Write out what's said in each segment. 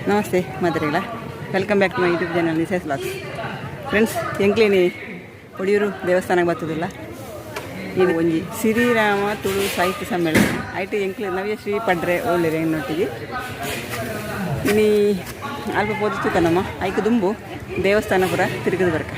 Namaste ಮಾತೆರೆಗ್ಲ. Welcome back to my YouTube channel Nisa's vlogs. Friends, ಎಂಕ್ಲೇನಿ Odiyoor ದೇವಸ್ಥಾನಕ್ಕೆ ಬರ್ತದಿಲ್ಲ. ಇದು ಒಂಜಿ ಶ್ರೀರಾಮ ತುಳು ಸಾಹಿತ್ಯ ಸಮ್ಮೇಳನ ಐಟ್ ಎಂಕ್ಲೆ ನವ್ಯ ಶ್ರೀ ಪಡ್ರೆ ಒಳ್ಳೆರೆ ಎನ್ನೊಟ್ಟಿಗೆ. ಇನಿ ಅಲ್ಪ ಪೋದು ತೂಕ ನಮ್ಮ ಐಕ್ ದುಂಬು ದೇವಸ್ಥಾನ ಪೂರ ತಿರುಗದು ಬರ್ಕ.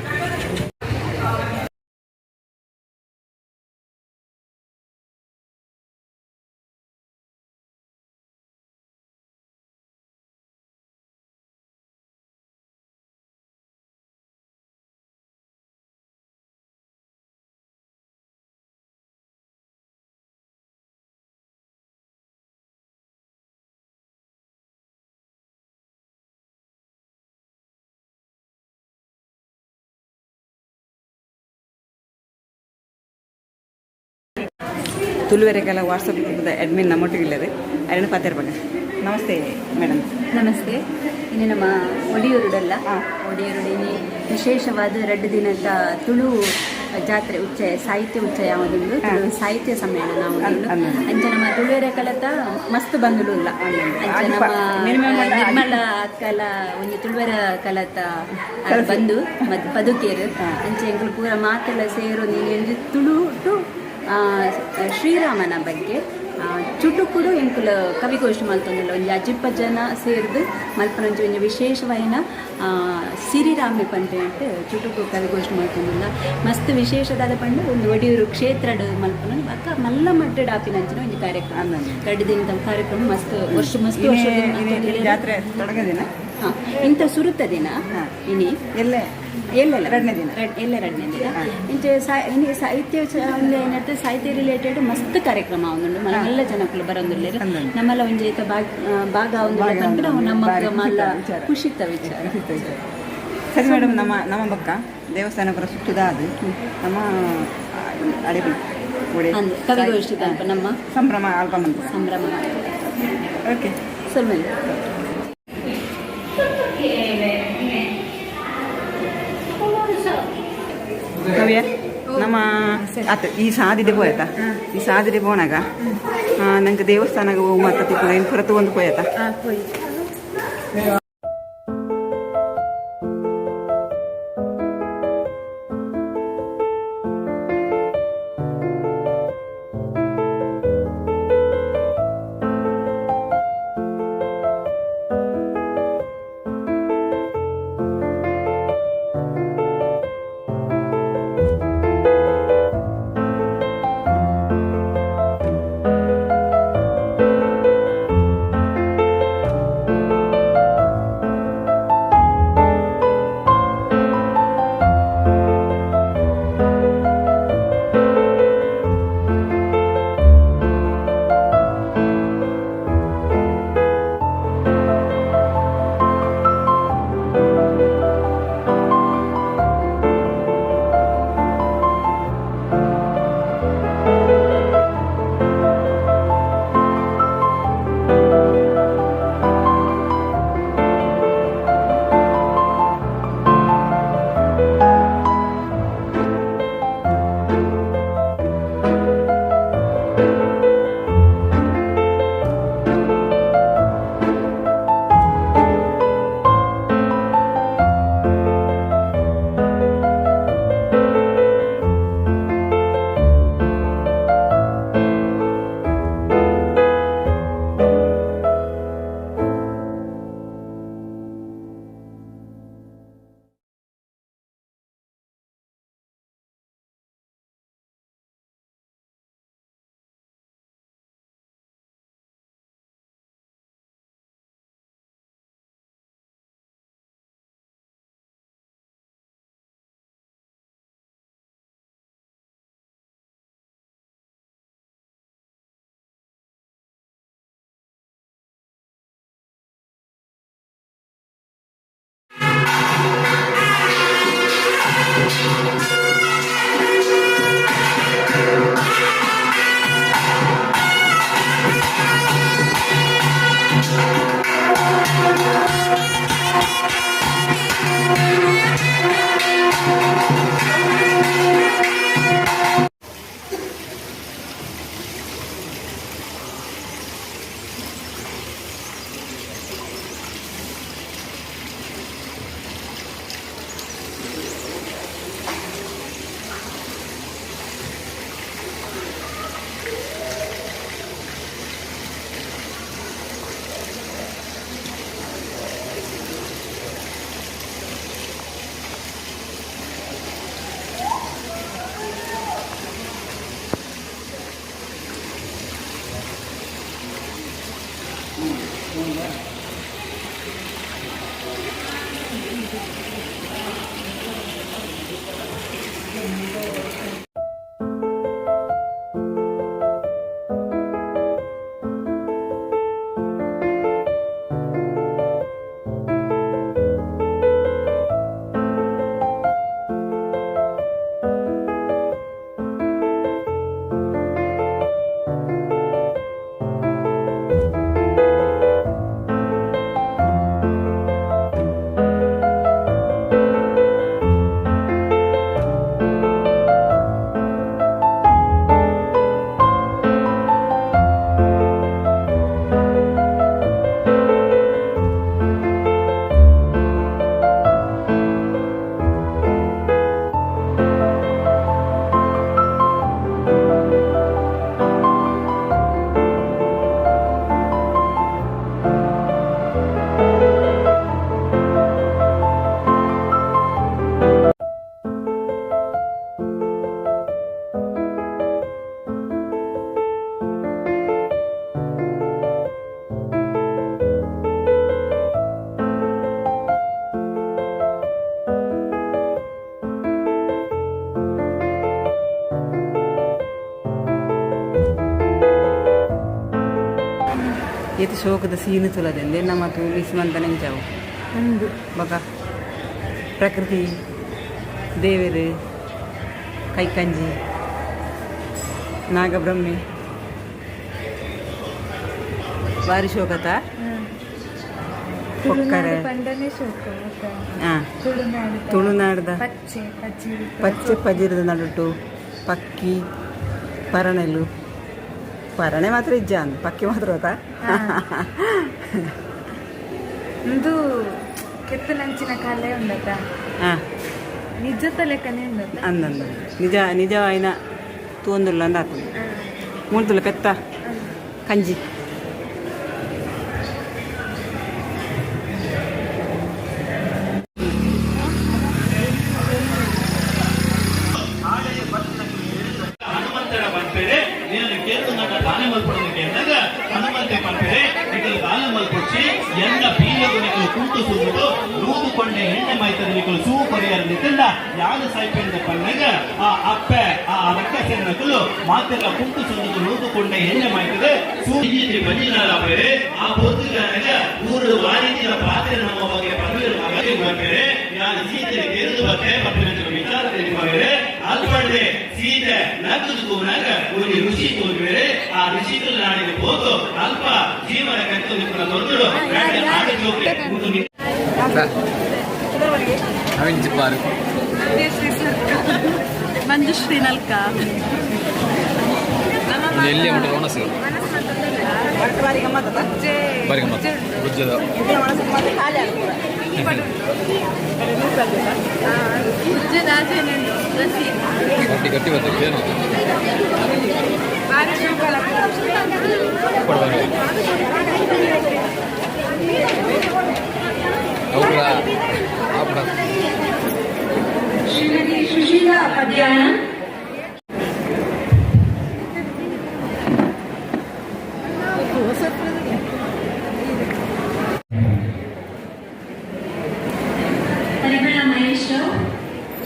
ತುಳುವೆರೆಗೆಲ್ಲ ವಾಟ್ಸಪ್ ಗ್ರೂಪ್ದ ಅಡ್ಮಿನ್ ನಮ್ಮೊಟ್ಟಿಗೆ ಇಲ್ಲದೆ ಅರಿನ ಪಾತೆರ್ಬಾಗ. ನಮಸ್ತೆ ಮೇಡಮ್. ನಮಸ್ತೆ. ಇನ್ನು ನಮ್ಮ ಒಡಿಯೂರುಡಲ್ಲ, ಒಡಿಯೂರುಡು ಇನಿ ವಿಶೇಷವಾದ 2 ದಿನದ ತುಳು ಜಾತ್ರೆ ಉಚ್ಚಯ, ಸಾಹಿತ್ಯ ಉಚ್ಚಯ ಆವೊಂದುಂಡು, ತುಳು ಸಾಹಿತ್ಯ ಸಮ್ಮೇಳನ ಆವೊಂದುಂಡು. ಅಂಚ ನಮ್ಮ ತುಳುವೆರೆ ಕಲತ ಮಸ್ತ್ ಬಂದುಲು ಉಲ್ಲ. ಅಂಚ ನಮ್ಮ ನಿರ್ಮಲ ಅಕ್ಕಲ ಒಂಜಿ ತುಳುವೆರ ಕಲತ ಆರ್ ಬಂದು ಮತ್ತು ಪದುಕೇರು. ಅಂಚ ಎಂಕುಲು ಪೂರ ಮಾತೆಲ್ಲ ಸೇರೊಂದು ಇನಿ ಒಂಜಿ ತುಳುಟು ಶ್ರೀರಾಮನ ಬಗ್ಗೆ ಚುಟುಕುಡು ಎಂಕುಲು ಕವಿಗೋಷ್ಠಿ ಮಲ್ತೊಂದುಲ್ಲ. ಒಂಜಿ ಅಜಿಪ್ಪ ಜನ ಸೇರ್ದು ಮಲ್ಪನ ಒಂಜಿ ಒಂಜಿ ವಿಶೇಷವಾಯಿನ ಸಿರಿರಾಮೆ ಪನ್ಪೇಂಟ್ ಚುಟುಕು ಕವಿಗೋಷ್ಠಿ ಮಲ್ತೊಂದುಲ್ಲ. ಮಸ್ತ್ ವಿಶೇಷದಾದ ಪಂಡ ಒಂದು ಒಡಿಯೂರು ಕ್ಷೇತ್ರಡ್ ಮಲ್ಪನ ಬೊಕ್ಕ ಮಲ್ಲ ಮಟ್ಟಡ್ ಆಪಿನಂಚಿನ ಒಂಜಿ ಕಾರ್ಯಕ್ರಮ. 2 ದಿನದ ಕಾರ್ಯಕ್ರಮ ಮಸ್ತ್ ವರ್ಷ ಮಸ್ತ್ ವರ್ಷ. ಜಾತ್ರೆ ತೊಡಗದಿನ. ಇಂಥ ಸುರುತ ದಿನ ಇನಿ. ಎಲ್ಲೆ. ಎಲ್ಲೆಲ್ಲ. ರಡ್ಡನೇ ದಿನ. ಎಲ್ಲ ರಡ್ಡನೇ ದಿನ. ಇಂಚ ಇನಿ ಸಾಹಿತ್ಯ ಒಂದು ಏನಂತ ಸಾಹಿತ್ಯ ರಿಲೇಟೆಡ್ ಮಸ್ತ್ ಕಾರ್ಯಕ್ರಮ ಉಂಡು. ಮಲ್ಲ ಜನಕ್ಕುಲು ಬರೊಂದುಲ್ಲೆರ್. ಅಂದಂದು. ನಮ್ಮಲ್ಲ ಒಂಜಿ ಐತ ಭಾಗ ಭಾಗ ಒಂದು ಭಾಗ ಪನ್ಪಿನ ಉಂಡು. ನಮ್ಮ ಬಾರಿ ಮಲ್ಲ ಖುಷಿತ ವಿಚಾರ. ಖುಷಿತ ವಿಚಾರ. ಸರಿ ಮೇಡಮ್, ನಮ್ಮ ನಮ್ಮ ಬಕ್ಕ ದೇವಸ್ಥಾನ ಪುರ ಸುತ್ತುದ ಅದು ನಮ್ಮ ಅಡೆ ಒಡೆ. ಅಂದ್ ಕವಿಗೋಷ್ಠಿ ತಲ್ಪ ನಮ್ಮ ಸಂಭ್ರಮ ಅಲ್ಪ ಮನ್ಪುಗ. ಸಂಭ್ರಮ. ಓಕೆ. ಸೊಲ್ಮೆಲು. ಕವಿಯ ನಮ್ಮ ಆತ ಈ ಸಾದಿಡೆ ಪೋಯತ, ಈ ಸಾದಿಡೆ ಪೋನಾಗ ನಂಗೆ ದೇವಸ್ಥಾನಕ್ಕೆ ಹೋಗಿ ಮತ್ತೆ ತಿಕ್ಕುದು ಏನು ಪುರ ತಗೊಂಡು ಪೋಯತ. ಏತ್ ಶೋಕದ ಸೀನ್ ತುಲದೆ ನಮ್ಮ ತೂ ಮಿಸ್ ಮಂತನೆಂಚಾವು. ಅಂದು. ಬೊಕ ಪ್ರಕೃತಿ, ದೇವೆರು, ಕೈಕಂಜಿ, ನಾಗಬ್ರಹ್ಮೆ, ಬಾರಿ ಶೋಕತ. ತುಳುನಾಡು ಪಂಡನೆ ಶೋಕ ಬೊಕ. ತುಳುನಾಡು. ತುಳುನಾಡ್ದ. ಪಚ್ಚೆ ಪಜಿರು. ಪಚ್ಚೆ ಪಜಿರದ ನಡುಟು ಪಕ್ಕಿ, ಪರಣೆಲು. ಪರಣೆ ಮಾತ್ರ ಇಜ್ಜ ಅಂದ್, ಪಕ್ಕಿ ಮಾತ್ರ ಗೊತ್ತಾ. ಇಂದು ಕೆತ್ತನಂಚಿನ ಕಲೆ ಉಂಡತ. ನಿಜತ ಲೆಕ್ಕನೆ ಉಂಡತ. ಅಂದಂದ, ನಿಜ ನಿಜವಾಯಿನ ತೂಂದುಲ್ಲ ಅಂದಾತು. ಮೂಳ್ತುಲ್ಲ ಪೆತ್ತ ಕಂಜಿ. ಹನುಮಂತನ ಪನ್ಪೆರೆ, ನಿನ್ನ ಕೇಂದ್ರ ದಾನ ಮಲ್ಪಡೋದು ಕೇಂದಾಗ ಹನುಮಂತೆ ಪನ್ಪೆರೆ, ನಿಕಲು ದಾನ ಮಲ್ಪೊಚ್ಚಿ, ಎನ್ನ ಬೀಲಗು ನಿಕಲು ಕುಂಟು ಸುಂದು ನೂದು ಕೊಂಡೆ ಎಣ್ಣೆ ಮಾಯ್ತದ ನಿಕಲು ಸೂ ಪರಿಯಾರ ನಿತಂಡ ಯಾರು ಸಾಯ್ಪೆಂದ ಪನ್ನಗ, ಆ ಅಪ್ಪೆ ಆ ರಕ್ಕಸೆನ್ನಕಲು ಮಾತೆಲ್ಲ ಕುಂಟು ಸುಂದು ನೂದು ಕೊಂಡೆ ಎಣ್ಣೆ ಮಾಯ್ತದೆ ಸೂ ಬಜಿನಾಲ ಬೇರೆ. ಆ ಪೊರ್ತುಗಾನಗ ಊರು ವಾರಿದಿನ ಪಾತ್ರೆ ನಮ್ಮ ಬಗ್ಗೆ ಪನ್ಪೆರೆ ಪನ್ಪೆರೆ, ಯಾರು ಸೀತೆ ಕೇಂದ್ರ ಬತ್ತೆ ಪನ್ಪೆರೆ ವಿಚಾರ ತಿಳಿಪಾರೆ. ಅಲ್ಪಂಡೆ ಸೀತೆ ನಕ್ಕದು ತೂನಾಗ ಒಂದು ಋಷಿ ತೋರಿಬೇರೆ. ಆ ಋಷಿ ನಾಡಿಗೆ ಹೋಗು ಅಲ್ಪ ಜೀವನ ಕಟ್ಟು ನಿಪ್ಪನ ತೊಂದರು ಆಟ ಜೋಕೆ ಒಂದು. ಅವಿಂಚಿಪಾರು. ಮಂಜುಶ್ರೀ ನಲ್ಕ. ಎಲ್ಲಿ ಮುಟ್ಟ ಒಣಸು. ಬಾರಿ ಗಮ್ಮತ್ತದ. ಬಾರಿ ಗಮ್ಮತ್ತು ಗುಜ್ಜದ. ಖಾಲಿ. ಗಟ್ಟಿ ಗಟ್ಟಿ ಬರ್ತದೆ ಏನು? ಬಾರಿ ಶೋಕಲ. ಕೊಡ್ಬಾರ್ದು. ಹೌದಾ? ಆಪಡ. ಶ್ರೀಮತಿ ಸುಶೀಲಾ ಪದ್ಯಾಣ. ಪರಿಮಳ ಮಹೇಶ್ ರಾವ್,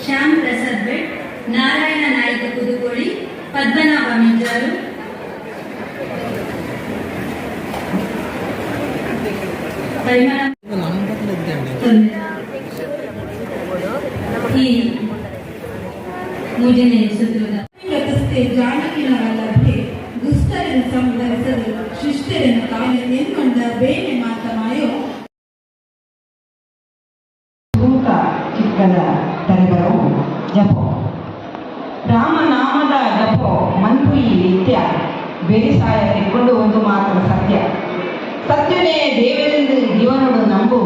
ಶ್ಯಾಮ್ ಪ್ರಸಾದ್ ಭಟ್, ನಾರಾಯಣ ನಾಯಕ ಕುದುಕೋಳಿ, ಪದ್ಮನಾಭ ಮಿಂಜಾರು. ಪರಿಮಳ ಈ ಮೂರನೇ ಸೂತ್ರದ ವ್ರತಸ್ಥೆ ಜಾನಕಿನ ವಲ್ಲಭೆ, ದುಷ್ಟರನ್ನು ಸಂಹರಿಸಲು ಶಿಷ್ಟರನ್ನು ಕಾಯ ಎನ್ನುಂಡ ಬೇನೆ ಮಾತ ಮಾಯೋ. ತೂಕ ಚಿಕ್ಕದ ತರೆಬರವು ಜಪೋ, ರಾಮನಾಮದ ಜಪೋ ಮನ್ಪುಯಿ ನಿತ್ಯ, ಬೆರಿಸಾಯ ತಿಕ್ಕೊಂಡು ಒಂದು ಮಾತ್ರ ಸತ್ಯ. ಸತ್ಯನೇ ದೇವರೆಂದು ಜೀವನೋಡು ನಂಬು,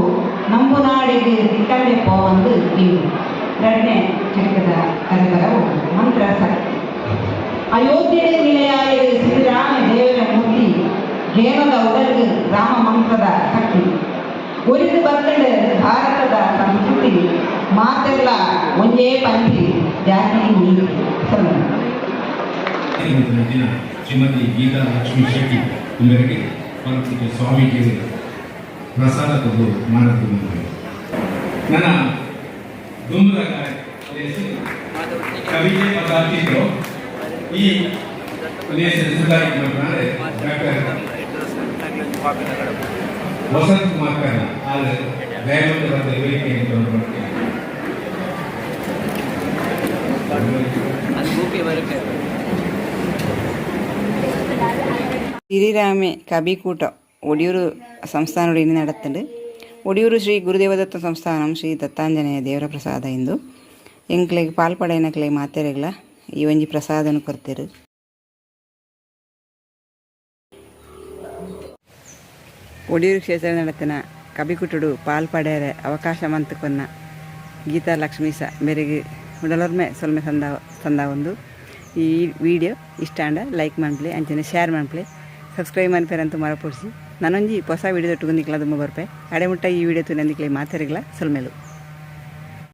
ನಂಬು ನಾಡಿಗೆ ತಿಕ್ಕಂಡೆ ಪೋವಂದು ನೀವು. ಎರಡನೇ ಚಿಟಕದ ತರೆಬರವು ಮಂತ್ರ ಸಕ್ತಿ. ಅಯೋಧ್ಯೆ ನಿಲೆಯಾಯ ಶ್ರೀರಾಮ ದೇವರ ಮೂರ್ತಿ, ಗೇನದ ಉಡಲ್ಗೆ ರಾಮ ಮಂತ್ರದ ಶಕ್ತಿ. ಒರಿದು ಬತ್ತಂಡು ಭಾರತದ ಸಂಸ್ಕೃತಿ, ಮಾತೆಲ್ಲ ಒಂಜೇ ಪಂಥಿ ಜಾತಿ ನೀತಿ ಸೊನ್ನೆ. ದಿನ ಶ್ರೀಮತಿ ಗೀತಾ ಲಕ್ಷ್ಮೀ ಶೆಟ್ಟಿ ಮೇರೆಗೆ ಪರಮಪೂಜ್ಯ ಸ್ವಾಮೀಜಿಗೆ ಪ್ರಸಾದ ಕೊಟ್ಟು ಮಾಡಬೇಕು. ನನ್ನ ದುಂಬದ ಕವಿತೆ ಪದಾರ್ಥಿತ್ತು. ಈ ಸುಧಾರಿಕೆ ಡಾಕ್ಟರ್ ವಸಂತ್ ಕುಮಾರ್ ಕರ್ಣ ಆದರೆ ದಯವಿಟ್ಟು ಬಂದ ವೇದಿಕೆಯನ್ನು ಬರ್ತೀನಿ. ಸಿರಿರಾಮೆ ಕವಿಕೂಟ ಒಡಿಯೂರು ಸಂಸ್ಥಾನೋಡು ಇನಿ ನಡತ್ಂಡ್. ಒಡಿಯೂರು ಶ್ರೀ ಗುರುದೇವದತ್ತ ಸಂಸ್ಥಾನಂ ಶ್ರೀ ದತ್ತಾಂಜನೇಯ ದೇವರ ಪ್ರಸಾದ ಇಂದು. ಎಂಕ್ಲೆಗ್ ಪಾಲ್ಪಡೆನಕ್ಲೆ ಮಾತೆರೆಗ್ಲ ಈ ಒಂಜಿ ಪ್ರಸಾದನು ಕೊರ್ತೆರ್. ಒಡಿಯೂರು ಕ್ಷೇತ್ರ ನಡತಿನ ಕಬಿಕುಟುಡು ಪಾಲ್ಪಡೆಯರೆ ಅವಕಾಶ ಮಂತುಕೊನ್ನ ಗೀತಾ ಲಕ್ಷ್ಮೀಸ ಮೇರೆಗೆ ಉಡಲೊರ್ಮೆ ಸೊಲ್ಮೆ ಸಂದ ಸಂದ ಒಂದು. ಈ ವಿಡಿಯೋ ಇಷ್ಟ ಆಂಡ ಲೈಕ್ ಮನ್ಪುಲೆ, ಅಂಚನೆ ಶೇರ್ ಮನ್ಪುಲೆ, ಸಬ್ಸ್ಕ್ರೈಬ್ ಮನ್ಪೆರಂತೂ ಮರಪೊಡ್ಚಿ. ನನೊಂಜಿ ಹೊಸ ವಿಡಿಯೋ ದೊಟ್ಟುಗು ನಿಕ್ಲ ದುಂಬು ಬರ್ಪೆ. ಅಡೆ ಮುಟ್ಟ ಈ ವಿಡಿಯೋ ತೂನಂದಿಕ್ಲೆ ಮಾತೆರೆಗ್ಲ ಸೊಲ್ಮೆಲು.